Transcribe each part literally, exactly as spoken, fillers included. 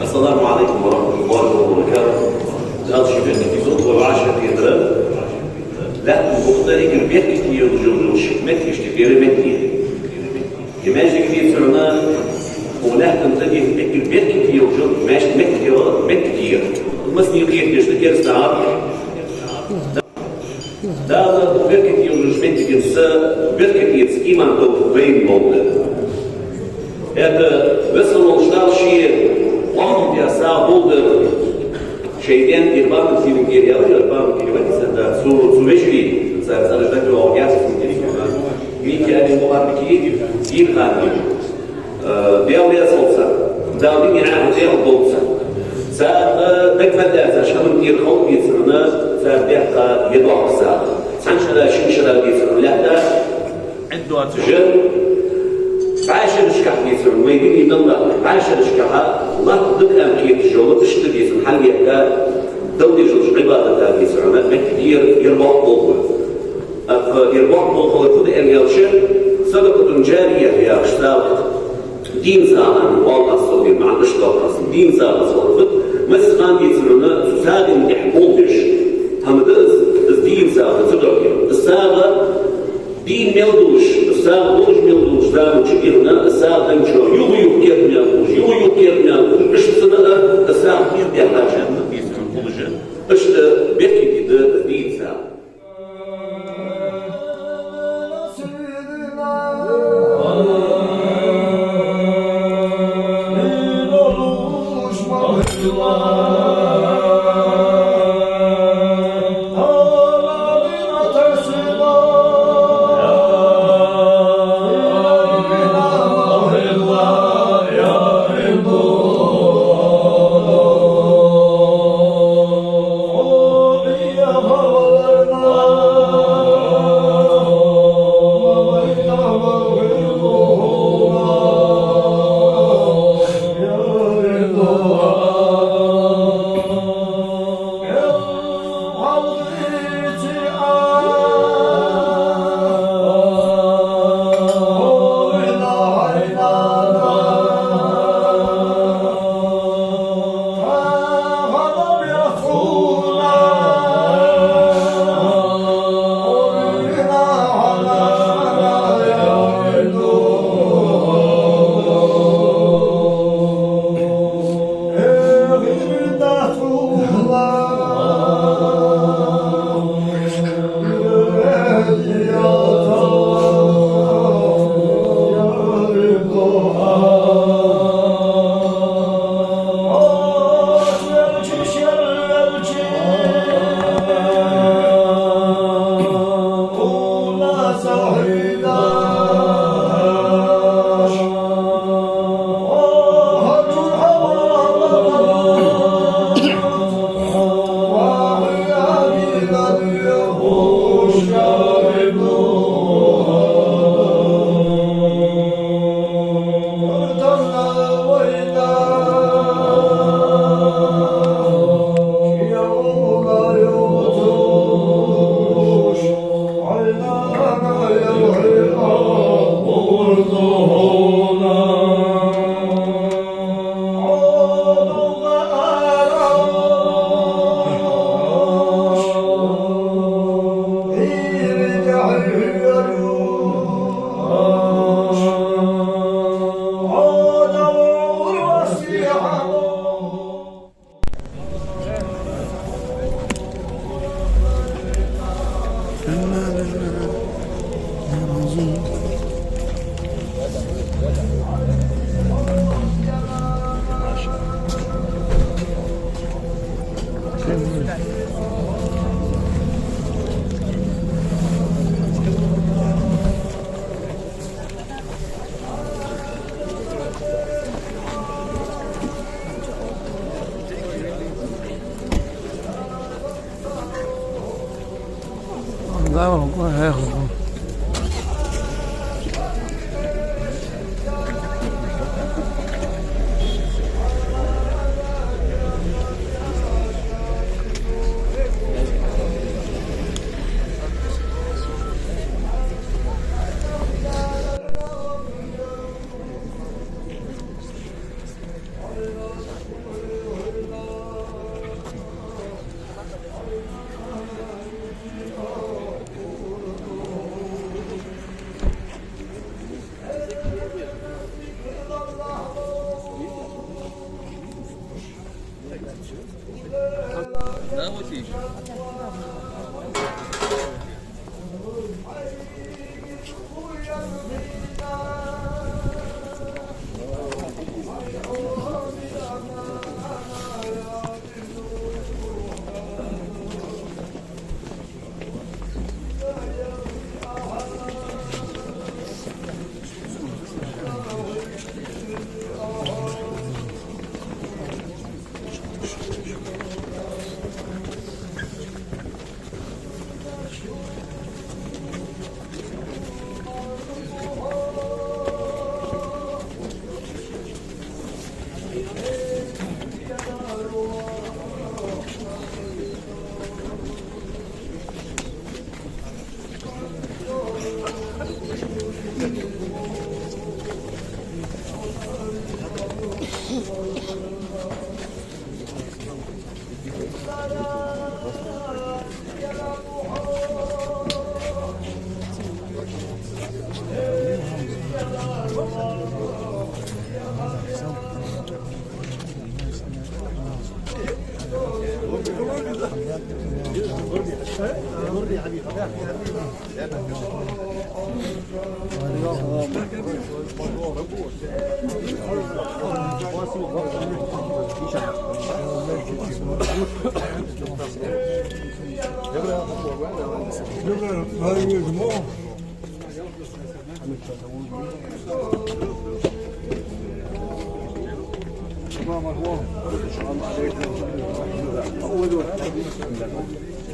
السلام عليكم ورحمة الله وبركاته. Дала ший беркате йолда вай вӀашагӀкхетар. Лаьттан букъ тӀа эггара беркате йолаш йола моттигаш тӀа беркате я. Е маьждиг дийцар хьона, укх лаьттан тӀа эггара беркате йолаш йола маьждиг, моттиг я, моттиг я. Массане кхетадеш да кераста гӀар. Дала беркате йолаш йолча моттигашца беркате эца иман, товфикъ вайна лолда. ХӀаьта Веза волча Дала ший къоаман тӀа сагӀа долда. Шоай даь Ирбанов Тимур, Ирбанов Тимур, цу, цу вежарий, цар цӀераш дагадоагӀа яц сона, Микаил Мухьарбики, Динхан. Э, Даьла раьза хилва царна. Дала дина ӀаьхӀа Даьла долда царна. Царна дагадоагӀа цар шоай хӀаман тӀера хьал, дийцар хьона, цар даьккха е доккха сагӀа. Цхьан шера, шин шера, дийцар хьона, лаьтта Ӏадда доацаш, бӀаь шерашкахь, дийцар хьона, вай дина мел нах, бӀаь шерашкахь латта дакъа кхеташ йола, иштта, дийцар хьона, хьалъетта, Далла деш йолча Ӏибадата, дийцар хьона, моттиг я ер, ер боккха болх ба. ТӀаккха ер боккха болх хилар фуд аьнна аьлча, صدقة جارية яхаш сагӀа, дийна сагӀа, оал аз цох, дийна маӀан иштта доаккх аз, дийна сагӀа цох фуд, массахана, дийцар хьона, цу сагӀан тӀехьа болх беш хӀама да из, из дийна сагӀа ца дохье. Из сагӀа дийна мел долаш, из сагӀа долаш мел долча заман чу, дий хьона, из сагӀа денначоа юха-юха керда мел хулаш, юха-юха керда мел хулаш, иштта цунна а из сагӀа дийна дӀахьажа, дийцар хьона, хулаш. Иштта беркате да из дийна сагӀа.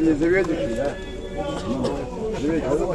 Ты заведующий, да? Заведующий.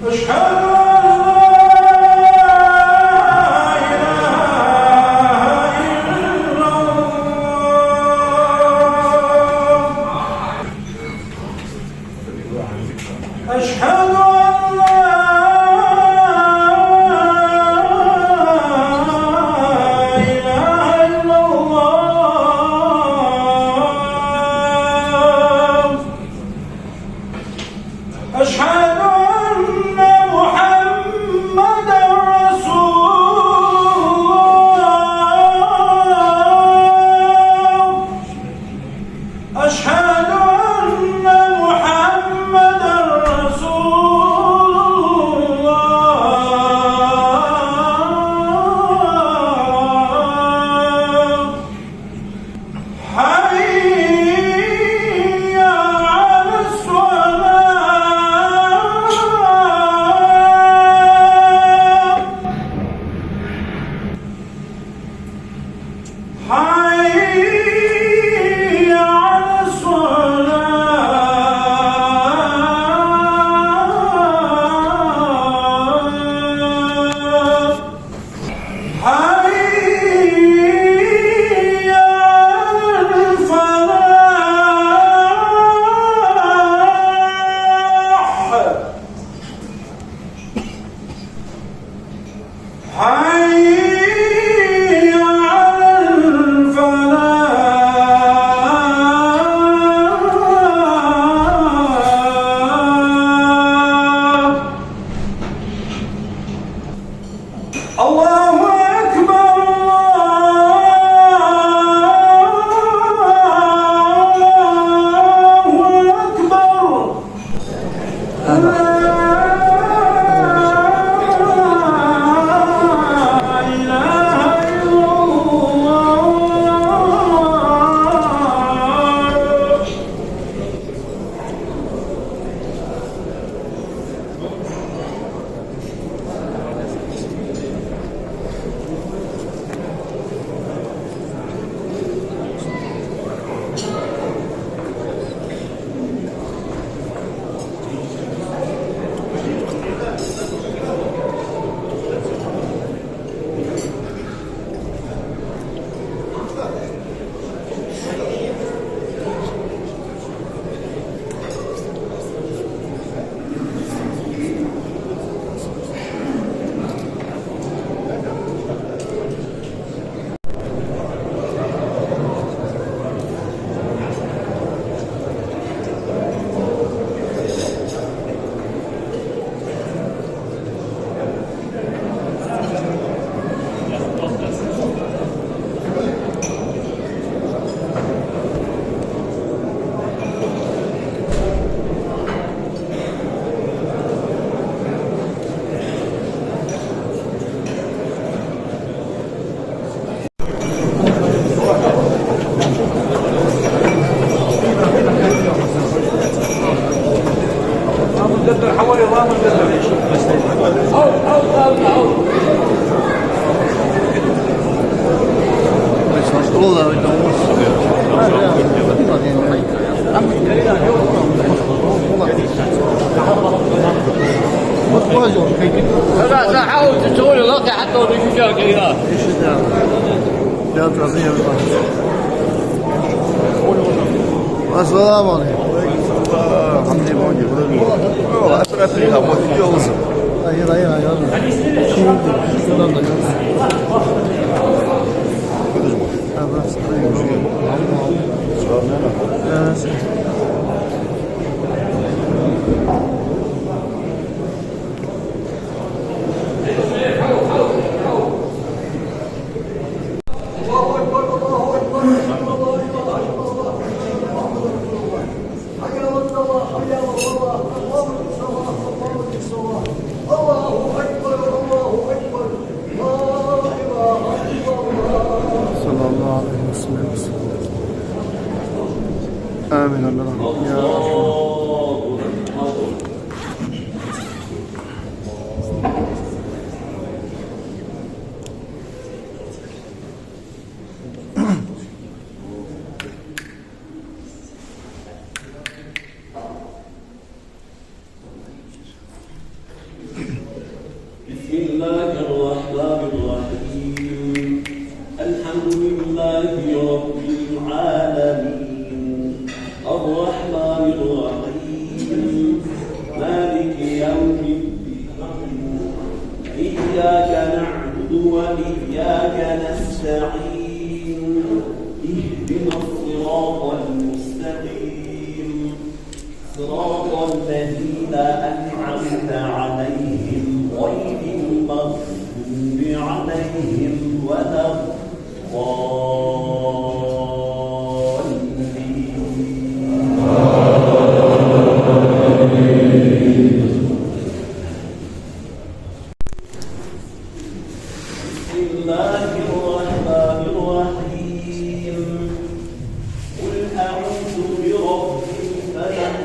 أشهد أن لا إله إلا الله. أشهد أن لا إله إلا الله. أشهد أن محمدا رسول الله. أشهد أن محمدا رسول الله. حي على الصلاة. حي على الصلاة. حي على الفلاح. حي على الفلاح. الله أكبر، الله أكبر. لا إله إلا الله. السلام عليكم. الله أكبر، الله أكبر، أشهد أن لا إله إلا الله، أشهد أن محمدا رسول الله. حي على الصلاة، حي على الصلاة، قد قامت الصلاة، قد قامت الصلاة. الله أكبر، الله أكبر. لا إله إلا الله. صلى الله عليه وسلم. آمين. بسم الله الرحمن الرحيم. الحمد لله رب العالمين. الرحمن الرحيم. مالك يوم الدين. إياك نعبد وإياك نستعين. اهدنا الصراط المستقيم. صراط الذين أنعمت عليهم غير المغضوب عليهم ولا الضالين. بسم الله الرحمن الرحيم. قل أعوذ برب الفلق.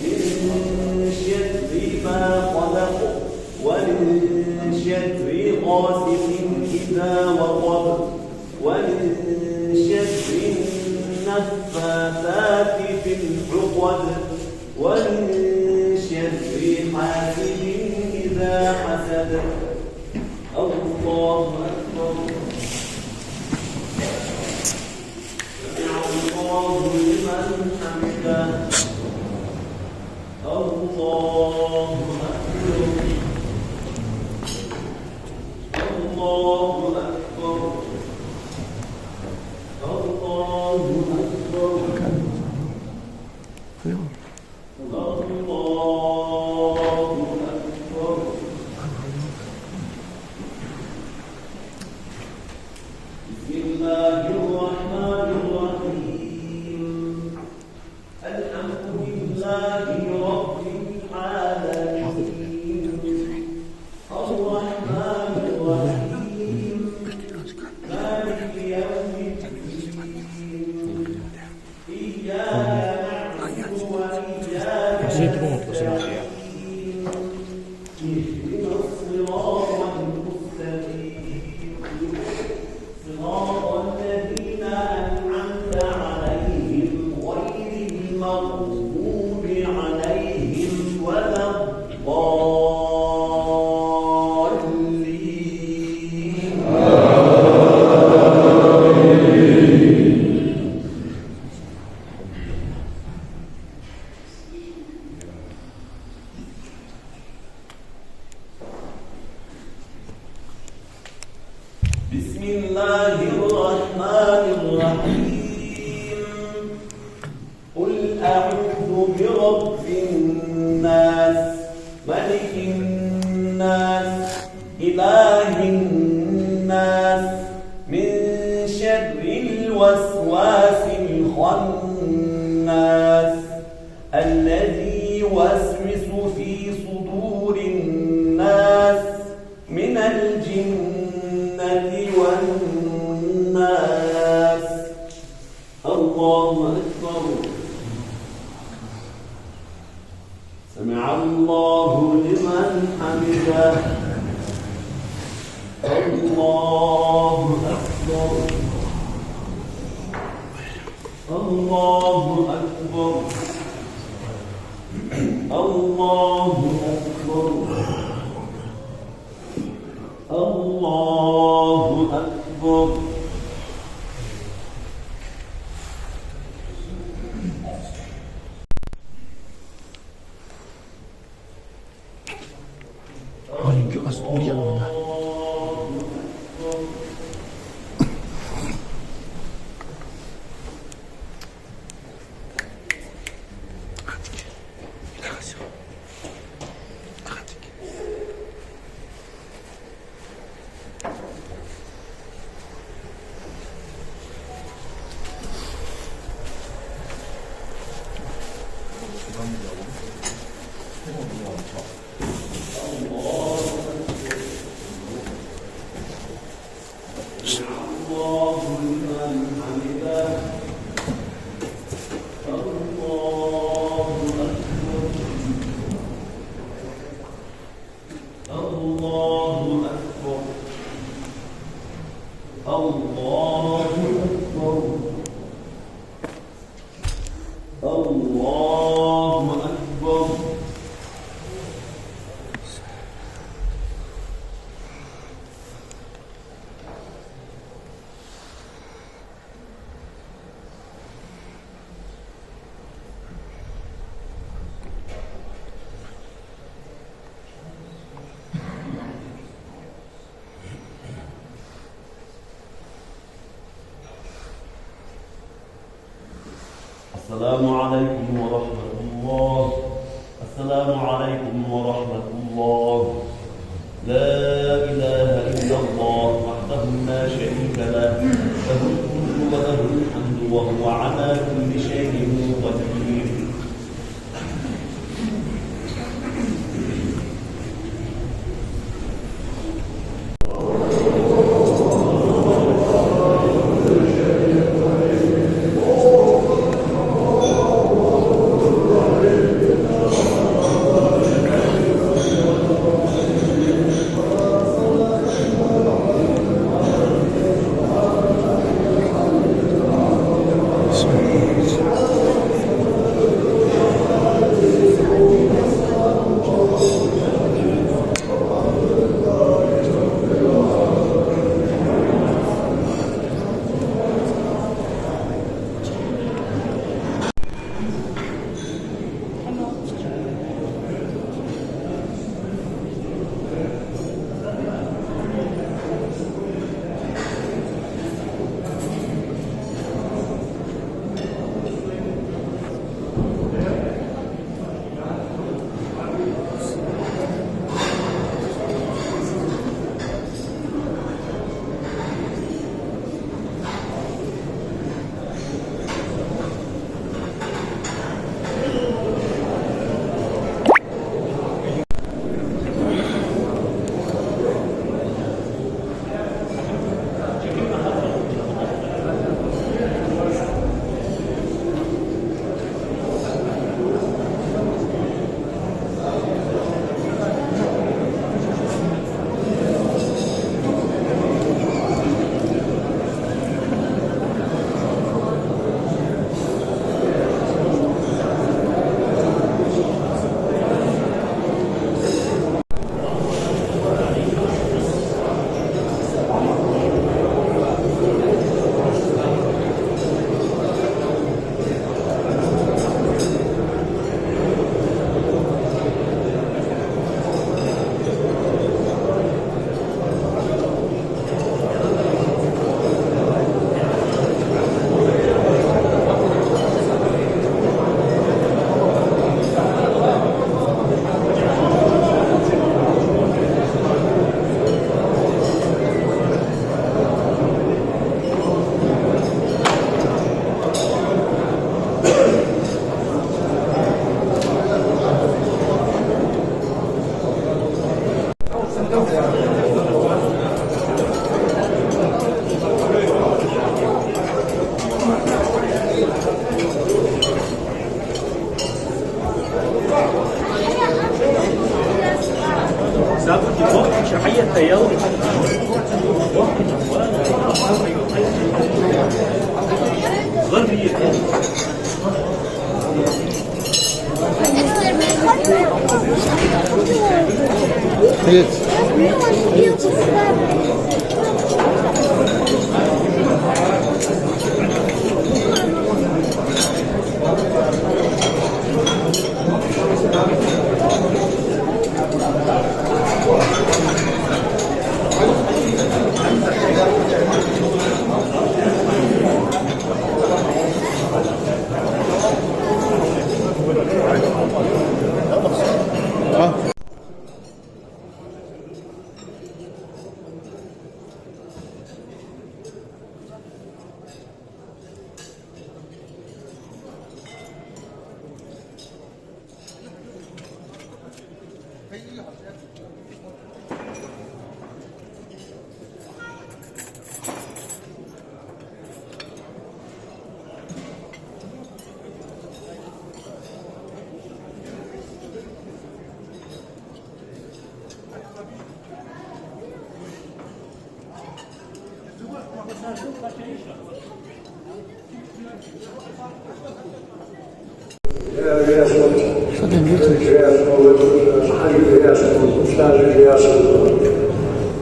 من شر ما خلق. ومن شر غاسق إذا وقب. ومن شر النفاثات في العقد. ومن شر حاسد إذا حسد. الله أكبر. سمع الله لمن حمده. الله أكبر. الله أكبر. الله أكبر. الله أكبر. بسم الله الرحمن الرحيم. الحمد لله رب العالمين. الرحمن الرحيم. مالك يوم الدين. إياك نعبد وإياك نستعين. اهدنا الصراط المستقيم. صراط الذين أنعمت عليهم غير المغضوب عليهم ولا الضالين. بسم الله الرحمن الرحيم. قل أعوذ برب الناس. ملك الناس. إله الناس. من شر الوسواس الخناس. الذي يوسوس في صدور الناس. من الجنة والناس. الله أكبر. سمع الله لمن حمده. الله أكبر. الله أكبر. الله أكبر. الله أكبر. السلام عليكم ورحمة الله. السلام عليكم ورحمة الله. لا إله إلا الله وحده لا شريك له، له الملك وله الحمد وهو على كل شيء قدير.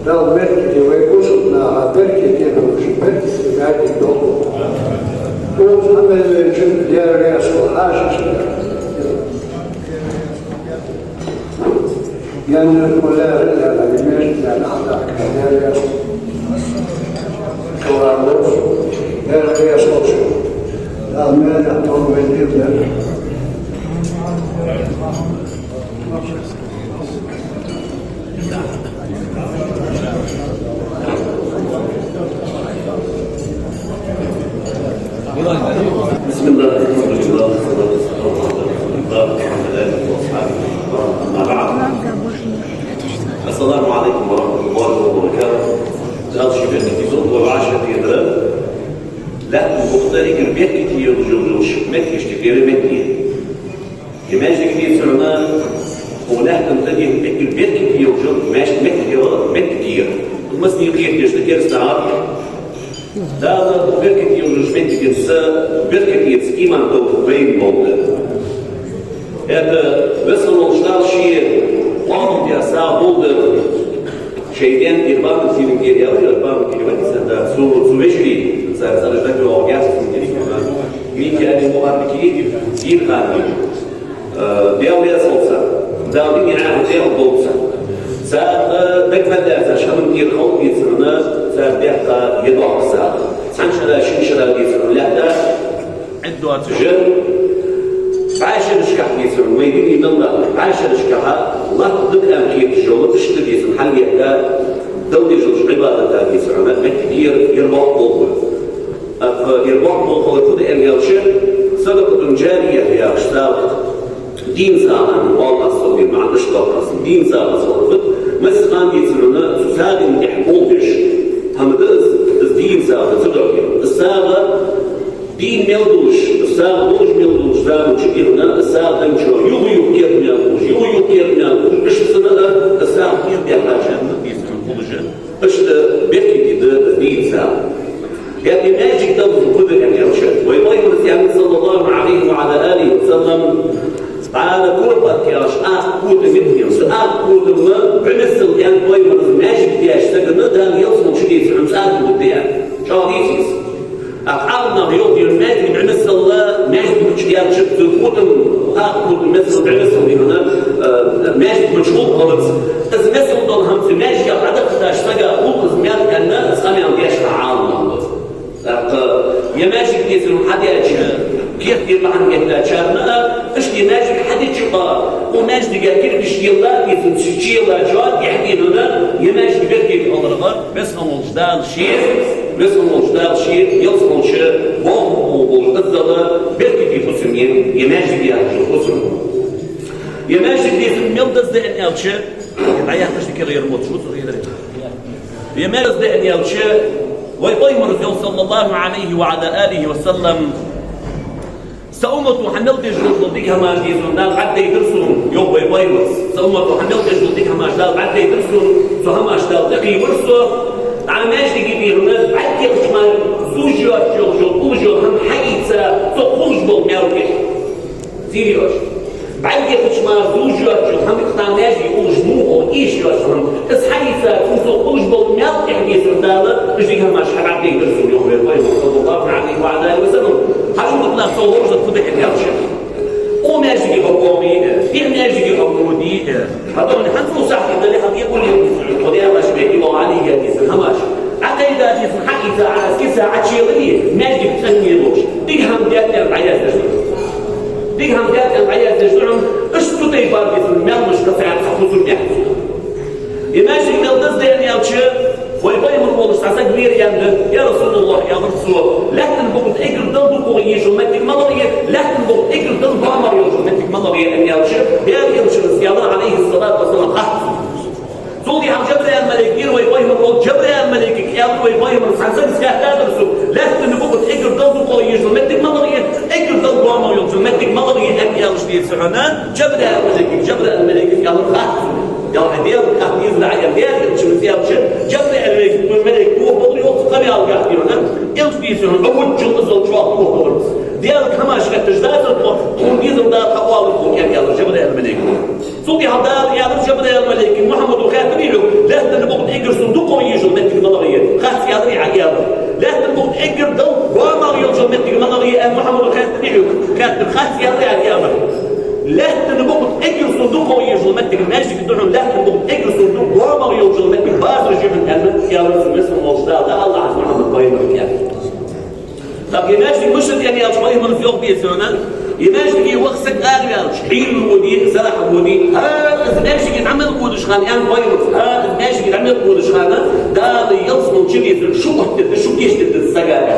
Дала беркате вай бусалба наха беркате долаш, беркате ваьнна долаш. Укхаза Ӏамал вайчун Даьла раьза хилва хьажача. Яннар кулара лера, вимеш лера, хьалакха лера. Кулара лоз, лера лера лоз. بسم الله، الحمد لله، والصلاة والسلام على رسول الله وعلى آله وأصحابه ومن والاه، أما بعد. السلام عليكم ورحمة الله وبركاته. Дала ший беркате йолча вӀашагӀкхетара, лаьттан букъ тӀа эггара беркате йолаш йола моттигаш тӀа кхера моттиг я. Ер маьждиг дийцар вайна, укх лаьттан тӀа эггара беркате йолаш йола маьждиг, моттиг я, моттиг я. Массане кхетадеш да керастан гӀар. Дала беркате йолаш йолча моттигашца беркате эца иман, товфикъ вайна болба. ХӀаьта Веза хинна волча Дала ший къоаман тӀа сагӀа долда. Шоай даь Ирбан Силингера яла, Ирбан Силингера, да, цу, цу вежарий, цар цӀераш дагадоагӀа яц сона, деррига Микаил Мухаррики, Динхан. Э, Даьла раьза хилва царна. Дала дин яхьа Даьла долда царна. Цар, э, дагаваьлар цар шоай хӀаман тӀера хьал дийцар вайна, цар даьккха е доккха сагӀа. Цхьан шера, шин шера дийцар вайна лаьтта Ӏадда доацаш, бӀаь шерашкахь дийцар вайна, вай дина мел ба бӀаь шерашкахьа латта да аьнна кхеташ йола, иштта дийцар вайна, хьалъетта Далла деш долча Ӏибадата дийцар вайна, моттиг я ер, ер боккха болх ба. ТӀаккха ер боккха болх хилар фу да аьнна аьлча, садакъатун жария яхаш сагӀа, дийна сагӀа, Аллахӏ согӀа дийна маӀан иштта да, дийна сагӀа хилар фуд, массахана дийцар вайна, цу сагӀан тӀехьа болх беш хӀама да из, из дийна сагӀа ца дохье. Из сагӀа дийна мел долаш, из сагӀа долаш мел долча заман чу дийна, из сагӀа денначоа юха-юха кхетам мел болаш, юха-юха кхетам мел болаш, иштта санна а из сагӀа дийна дехача хӀама дийцар вайна хулаш. Иштта беркате да дийна сагӀа. ХӀаьта ер маьждиг даллалца фу да аьнна аьлча, вай Пайхамара аьннад, صلى الله عليه وعلى آله وسلم, Ӏала курпат яхаш акха котам я, цу акха котамах бӀу миссел аьннад Пайхамара, маьждиг деш сагана Дала ялсмала чу дийцар вайна цӀа хургда аьнна. ЧӀоагӀа дийца из. Ӏаламнаха йоах, ер маьждиг бӀу миссел, маьждига чу даьлча цу котам, акха котам миссел, бӀу миссел дийна, э, маьждига чу хул хилац. Из миссел дола хӀама цу маьждига дӀадахийтача сага хул из маьл аьнна, из къамаьл деш хинна Ӏаламнах ба. ТӀаккха ер маьждиг дийцар вайна хьадаьча, кертера бахьан геттачарна а, иштта ер маьждиг хьадича а, укх маьждига кирпишаш елла, дийцар вайна, чу елла, чу дехьа дийна, ер маьждига беркате хиларах Веза хинна волча Дала ший, Веза хинна волча Дала ший ялсмала чу болх бу болаш, иззал беркате хӀусам я ер маьждиг яхача хӀусама. Ер маьждиг дийцар вайна мел деза да аьнна аьлча, дӀаяхаш дикагӀа ер мотт шу цу хиларе. Ер мел деза да аьнна аьлча, вай Пайхамара йоах, صلى الله عليه وعلى آله وسلم, са уммато хьа мел деш дола дика хӀамаш дийцар вайна Дала бӀаргадайта сона, йоах вай Пайхамара. Са уммато хьа мел деш дола дика хӀамаш Дала бӀаргадайта сона, цу хӀамашта Дала тӀакхийвар со. ДӀа маьждиге дийна, бӀаргех чу мара зувш йоацаш йола, йола, уллаш йола хӀама хьаийца, цох хулаш бола маьл тӀехьа. Зийр йоацаш. БӀаргех чу мара зувш йоацаш йола хӀама, дӀа маьждиге уллаш мугӀа, ийша йоацаш хӀама, из хьаийца, цунца хулаш бола маьл тӀехьа дийцар вайна Дала, уж дика хӀамаш хьабӀаргадайта сона, йоах вай Пайхамара, صلى الله عليه وعلى آله وسلم. Хьажал, дукха нах цох ловш да фу да аьнна аьлча. Укх маьждиге хьо къома йиъе, дехьа маьждиге хьо мурид йиъе. Хьадоне хӀанз цу сахьте дале хьа декъал е, хьо дегӀамаш бе, дила Ӏалийга дийцар хӀамаш. Ӏакъайда дийцар хьаийца, Ӏа киса Ӏачуелле, маьждиг цӀена лелаш. Дика хӀама даьд аьнна дӀаяздеш да. Дика хӀама даьд аьнна дӀаяздеш да хьона, иштта цу тайпара дийцар маьлаш кхы цхьа хӀусам яхьа. Ер маьждиг мел деза да аьнна аьлча, вай Пайхамар волаш цхьа саг вера аьннад: «Я РасулаллахӀ, — аьлар цо, — лаьттан букъа тӀа эггара Далла дукхагӀа езаш йола моттиг малагӀа я, лаьттан букъа тӀа эггара Далла гоамагӀа йолаш йола моттиг малагӀа я?» — аьнна аьлча, Даьла Элчанга, صلى الله عليه وسلم, хаьттад. Цул тӀехьагӀа Жабраил малайк, вай Пайхамар волча Жабраил малайкага аьлар вай Пайхамара, цхьан саго хаьттадар сога: «Лаьттан букъа тӀа эггара Далла дукхагӀа езаш йола моттиг малагӀа я, эггара Далла гоамагӀа йолаш йола моттиг малагӀа я?» — аьнна аьлча, дийцар хьона, Жабраил малайкага, Жабраил малайкага аьлар: «Хаьтта сога». Яхь, Даьла кхаьча деза да Ӏа, Даьла Элчанга аьлча, Жабраил малайк, малайк тохабалар йоах цу къамаьлагахьа, дийцар хьона. Элча, дийцар хьона, Ӏа вуччул иззал чӀоагӀа тохабалар. Даьлага хӀамаш хетташ дацар тхо, тхона дезар да тха оалар тхога, аьнна аьлар Жабраил малайко. Цул тӀехьагӀа Дала аьлар Жабраил малайкага: «Мухьаммад, хаьттадий хьога, лаьттан букъа тӀа эггара сона дукхагӀа езаш йола моттиг малагӀа я?» «Хац», — аьлар Ӏа, аьлар. «Лаьттан букъа тӀа эггара Далла гоамагӀа йолаш йола моттиг малагӀа я?» — аьнна, Мухьаммада хаьттадий хьога? Хаьттар. «Хац», — аьлар Ӏа, аьлар. «Лаьттан букъа тӀа эггара сона дукхагӀа езаш йола моттиг маьждиг да хьона, лаьттан букъа тӀа эггара сона ду-, гоамагӀа йолаш йола моттиг базар я хьона», — аьнна, аьлар цу Веза хинна волча Дала, Аллахӏа Мухьаммад пайхамарга аьнна. ТӀаккха е маьждиг мишта да аьнна аьлча, пайхамара йоах, деций хьона, е маьждиге ваха саг араваьлча, хьийла воде, сарахьа воде, хӀа, из маьждиге дӀа мел водаш хана, аьннад пайхамара, хӀа, из маьждиге дӀа мел водаш хана, Дала ялсмала чу, деций хьона, шу оттадергда, шу кийчдергда из сага, аьнна.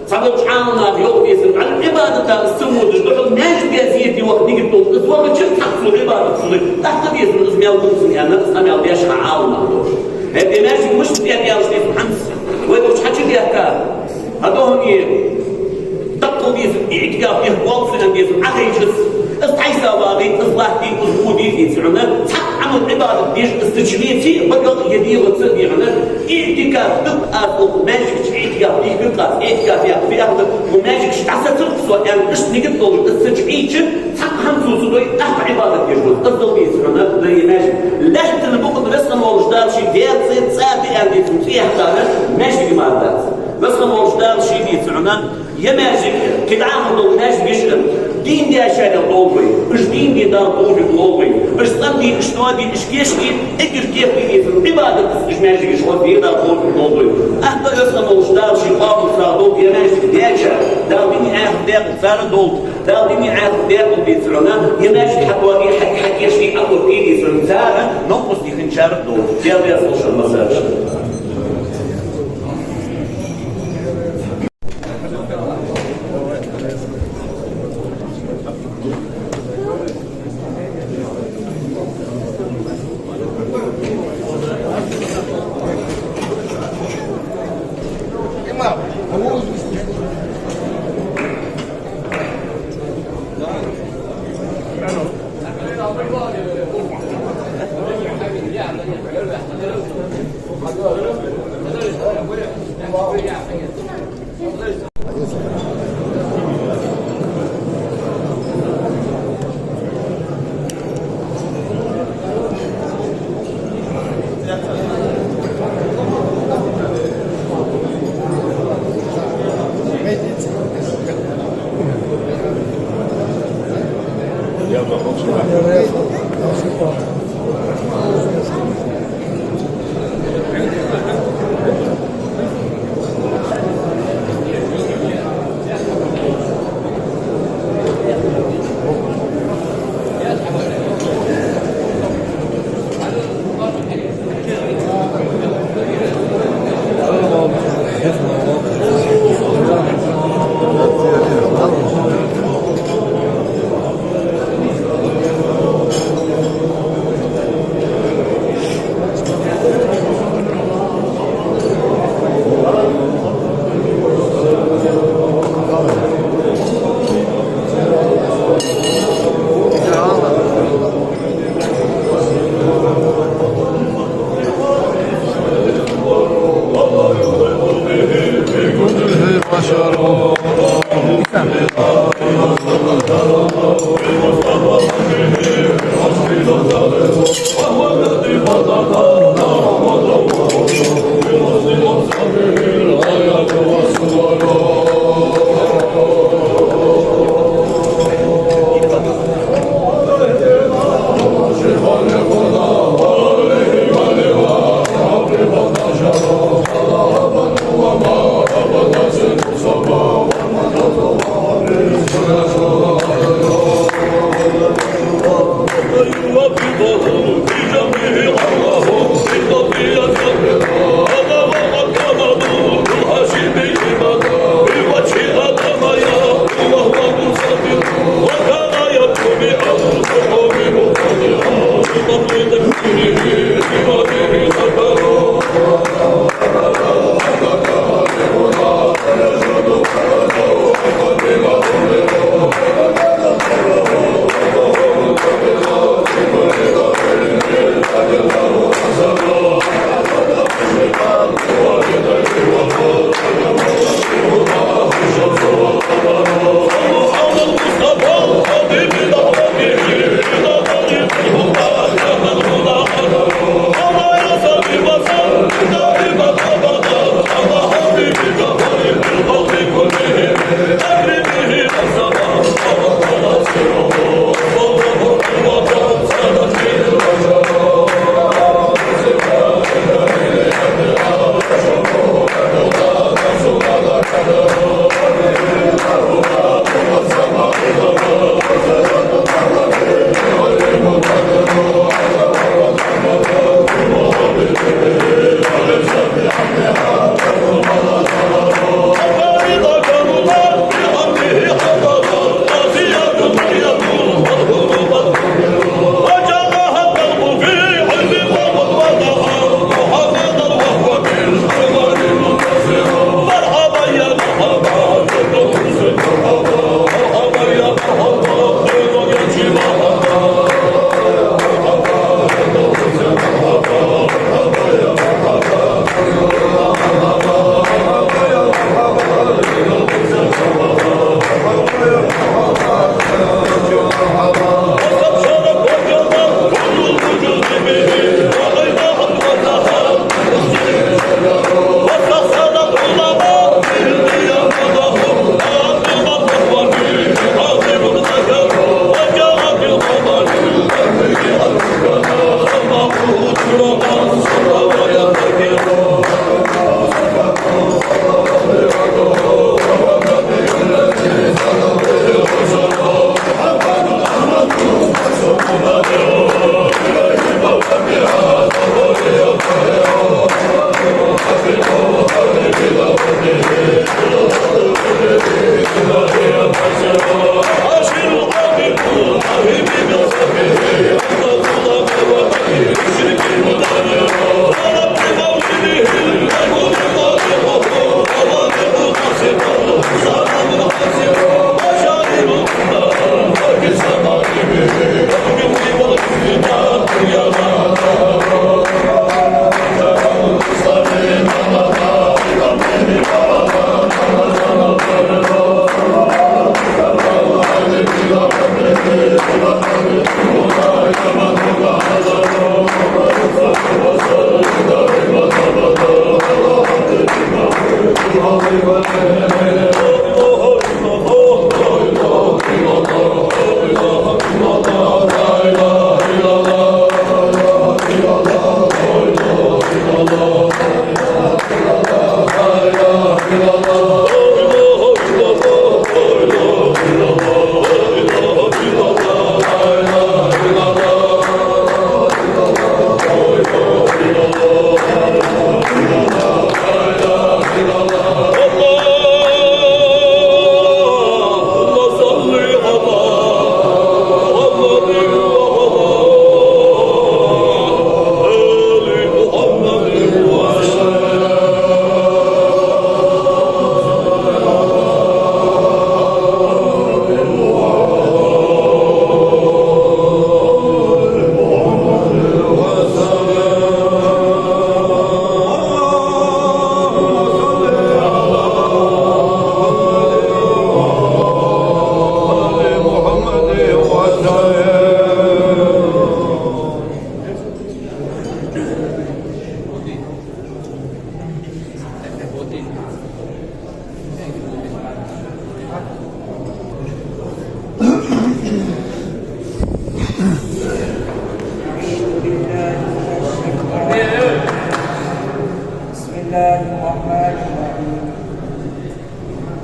Цхьаболча Ӏаламнаха йоах, деций хьона, Ӏа Ӏибадата из ца водаш духьал маьждиге зерате ваха нигат долаш, из вахача цхьаккха цо Ӏибадат хуле, тӀаккха, деций хьона, из маьл хул цунна, аьнна, из къамаьл деш хьа Ӏаламнаха долаш. ХӀаьта е маьждиг мишта да аьнна аьлча, деций хьона, хӀанз вай долча хьачу дехка, хӀатохане, даккхал, деций хьона, иӀтикаф дехка воал саг, деций хьона, Ӏахайча из, из тхьайса вагӀе, из латте, из воде, деций хьона, цхьаккха Ӏамал-Ӏибадат деш из ца чулеце, багал е дегӀаца, деций хьона, иӀтикаф дукха аз, укх маьждига чу иӀтикаф дийхкар аз, иӀтикаф яхар фу яхар да, укх маьждига чу дӀасацар-кх со, аьнна, иштта нигат долаш из ца чуийча, цхьаккха хӀама цо ца дой, тӀаккха Ӏибадат деш дола. Из да, деций хьона, е маьждиг. Лаьттан букъа тӀа Веза хинна волча Дала ший даьца цӀа да аьнна, деций хьона, цӀи яьккхар маьждиг мара дац. Веза хинна волча Дала ший, деций хьона, е маьждиг, кхы дӀахо дола маьждигаш а дийна дешарел долда вай. Уж дийна де Дала товфикъ лолда вайна. Уж цӀенде, уж тоаде, уж кийчде, эггара кехатеи, деций хьона, Ӏибадатаца уж маьждигаш хозде Дала товфикъ лолда вайна. ТӀаккха Веза хинна волча Дала ший къоабал сагӀа долда е маьждиг дечар, Дала дунен, ахарт даькъала цар долда. Дала дунен, ахарт даькъала, деций хьона, е маьждиг хьатоаде, хьа-, хьакийчде, Ӏоотте, деций хьона, цар новкъостий хинначарех долда. Даьла раьза хилва шоана массанена. بسم الله الرحمن الرحيم.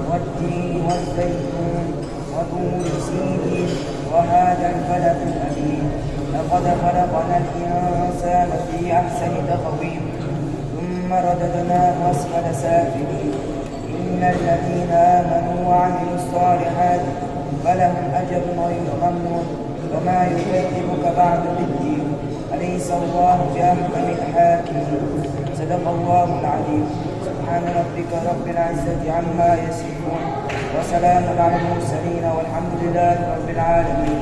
والتين والزيتون وطور سينين وهذا البلد الأمين. لقد خلقنا الإنسان في أحسن تقويم. ثم رددناه أسفل سافلين. إن الذين آمنوا وعملوا الصالحات فلهم أجر غير ممنون. وما يكذبك بعد بالدين. أليس الله بأحكم الحاكمين. صدق الله العظيم. سبحان ربك رب العزة عما يصفون. وسلام على المرسلين والحمد لله رب العالمين.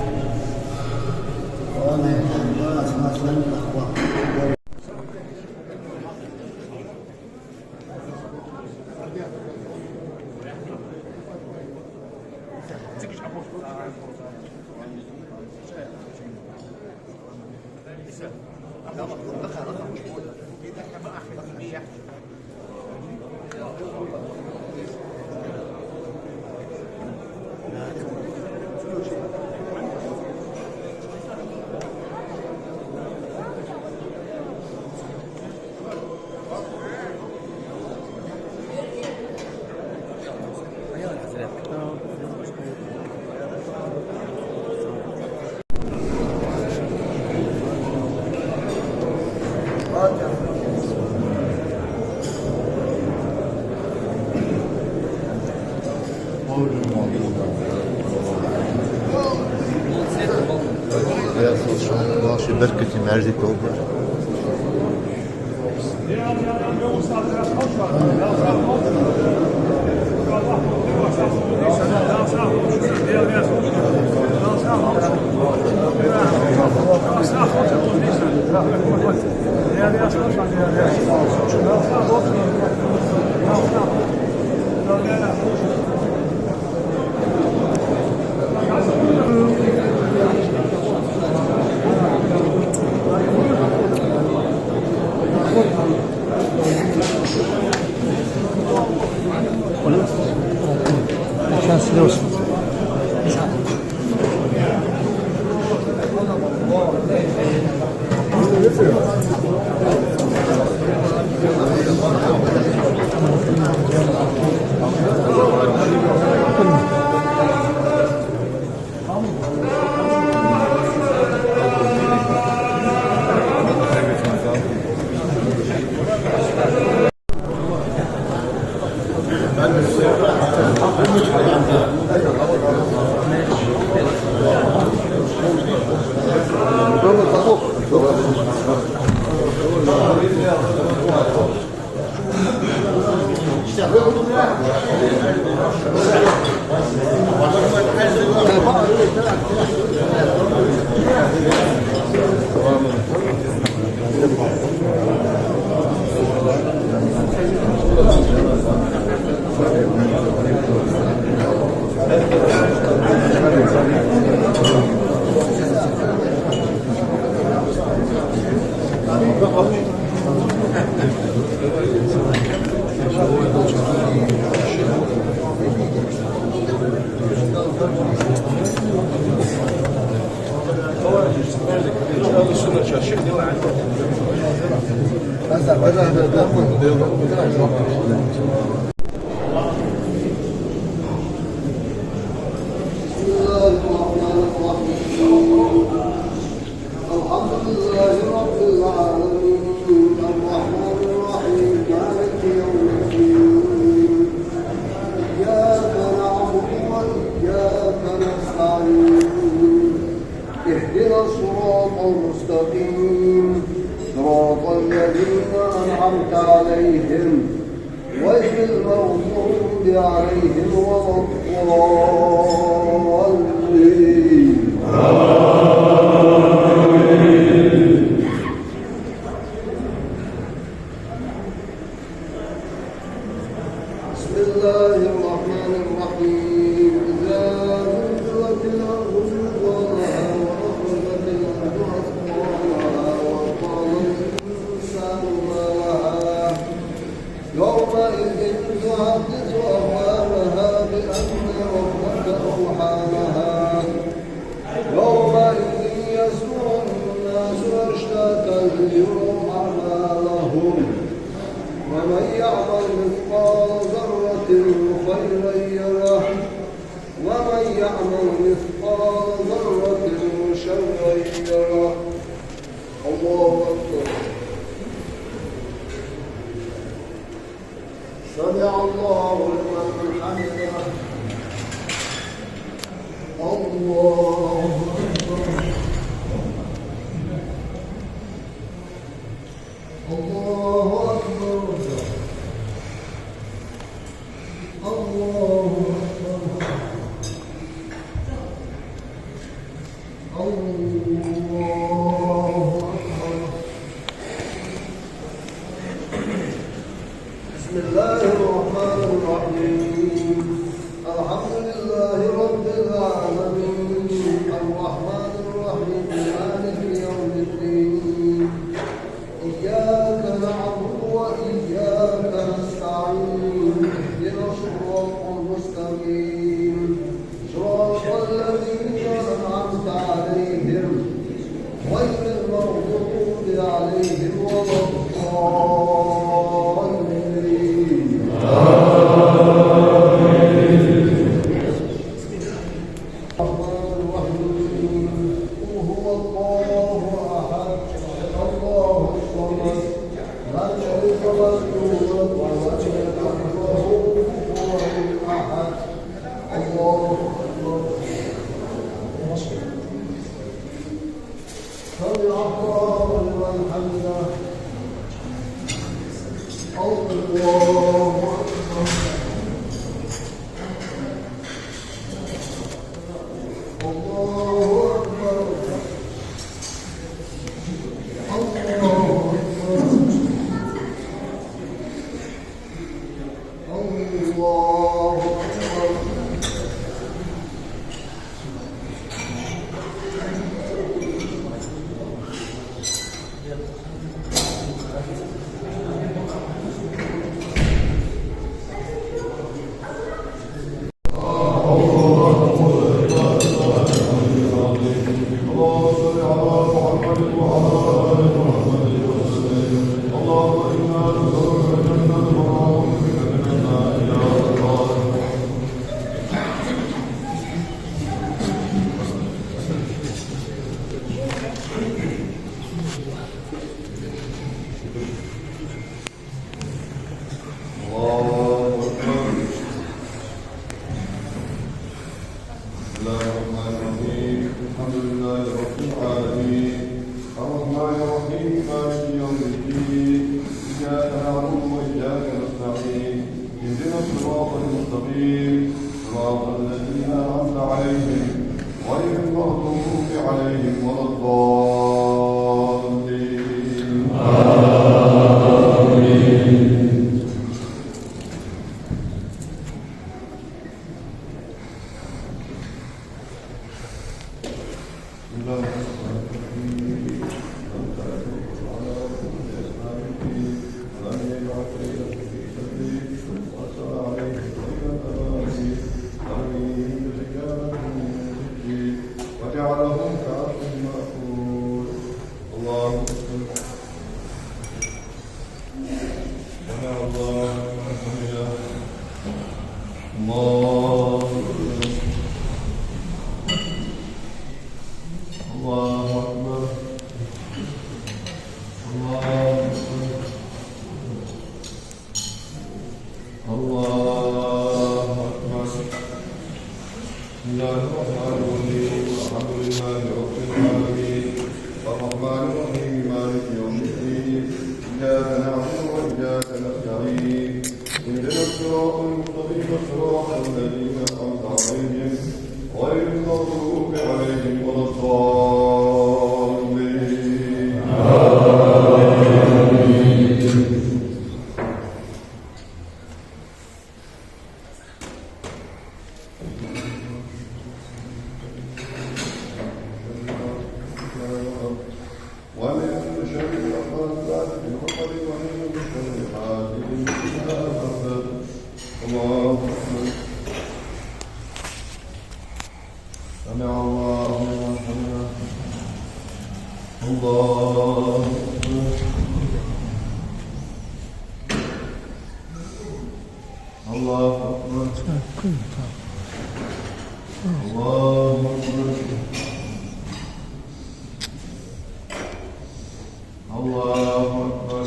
Ши беркате маьждиг долда. بسم الله الرحمن الرحيم. الحمد لله رب العالمين. الرحمن الرحيم. مالك يوم الدين. إياك نعبد وإياك نستعين. اهدنا الصراط المستقيم. صراط الذين أنعمت عليهم غير المغضوب عليهم ولا الضالين. بسم الله الرحمن الرحيم. إذا زلزلت الأرض زلزالها وأخرجت الأرض أثقالها وقال الإنسان ما لها يومئذ تحدث أخبارها بأن ربك أوحى لها. يومئذ يصدر الناس أشتاتا ليروا أعمالهم فمن يعمل مثقال ذرة خيرا يره ومن يعمل مثقال ذرة شرا يره. الله أكبر. سمع الله لمن حمده. الله أكبر. الله أكبر. الله أكبر. الله أكبر. بسم الله الرحمن الرحيم. الحمد لله رب العالمين. الرحمن الرحيم. مالك يوم الدين. إياك نعبد وإياك نستعين. اهدنا الصراط المستقيم. صراط الذين أنعمت عليهم غير المغضوب عليهم ولا الضالين. الرحمن الرحيم. قل هو الله أحد. الله الصمد. لم يلد ولم يولد ولم يكن له كفوا أحد. الله أكبر. سمع الله لمن حمده. الله أكبر. الله أكبر. الله أكبر. الله أكبر. اللهم صل على محمد وعلى آل محمد وسلم. اللهم إنا نسألك الجنة ونعوذ بك من النار. يا الله. الله أكبر. بسم الله الرحمن الرحيم. الحمد لله رب العالمين. الرحمن الرحيم. مالك يوم الدين. إياك نعبد وإياك نستعين. اهدنا الصراط المستقيم. صراط الذين أنعمت عليهم غير المغضوب عليهم ولا الضالين. الله أكبر. سمع الله لمن حمده. الله أكبر. الله أكبر. الله أكبر. الله أكبر. بسم الله الرحمن الرحيم. الحمد لله رب العالمين. الرحمن الرحيم. مالك يوم الدين. إياك نعبد وإياك نستعين. اهدنا الصراط المستقيم. صراط الذين أنعمت عليهم غير المغضوب عليهم ولا الضالين. آمين. ومن شر الوسواس الخناس، ومن شر حاسد إذا حسد. الله أكبر. سمع الله لمن حمده. الله أكبر. الله أكبر. الله أكبر. الله أكبر.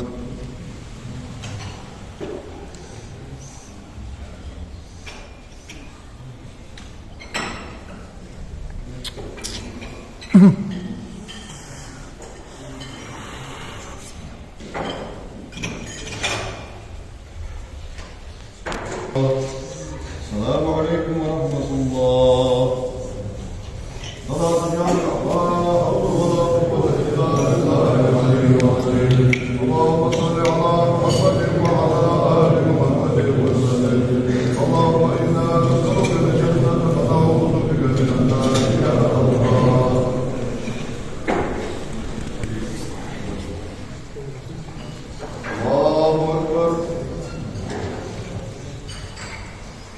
السلام عليكم ورحمة الله. فلا تجعل، لا حول ولا قوة إلا بالله العلي العظيم. اللهم صل على محمد وعلى آل محمد وسلم. اللهم إنا نسألك الجنة ونعوذ بك من النار. يا الله. الله أكبر.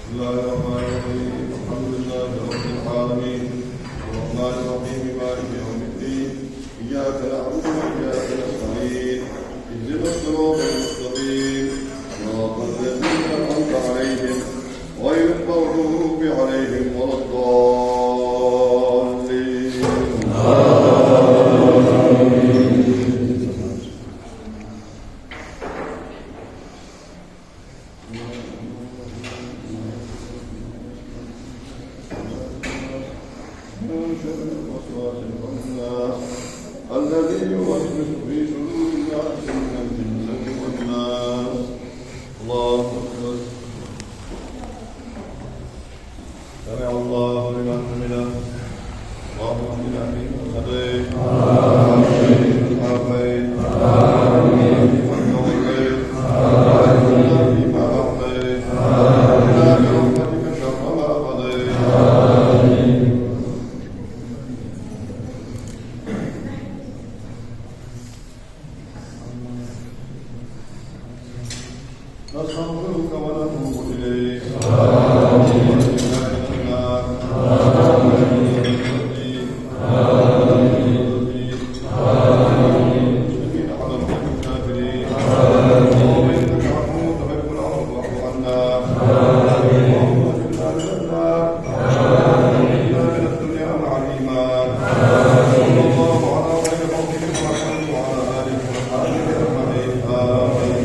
بسم الله الرحمن الرحيم. الحمد لله رب العالمين. الرحمن الرحيم. مالك يوم الدين. إياك نعبد وإياك نستعين. اهدنا الصراط المستقيم. صراط الذين أنعمت عليهم غير المغضوب عليهم ولا الضالين. آمين. من شر الوسواس الخناس الذي يوسوس في صدور الناس من الجنة والناس. الله أكبر. سمع الله لمن حمده. اللهم اهدنا فيمن هديت، وعافنا فيمن عافيت، وتولنا فيمن توليت، وبارك لنا فيما أعطيت، وقنا برحمتك شر ما قضيت. نستغفرك ونتوب إليك. اللهم إنك عفو تحب العفو فاعف عنا. اللهم اغفر لنا ذنوبنا. آمين. من الدنيا مع الإيمان. صلى الله على خير خلقه محمد وعلى آله وأصحابه أجمعين. آمين.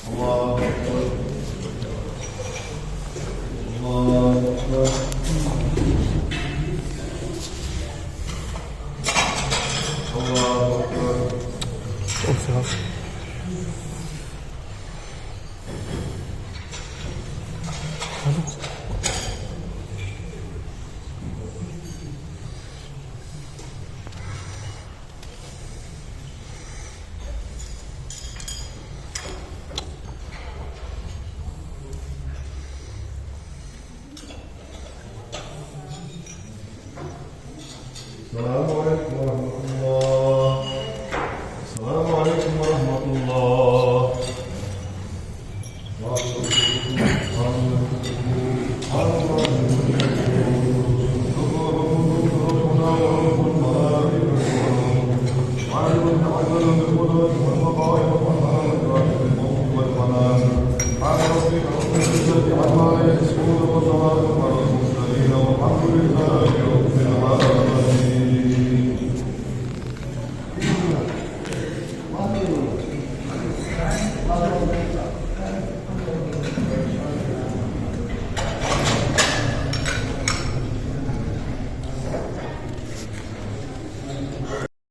الله أكبر. الله أكبر. الله أكبر. الله أكبر. السلام عليكم ورحمة الله. السلام عليكم ورحمة الله. وعليكم السلام.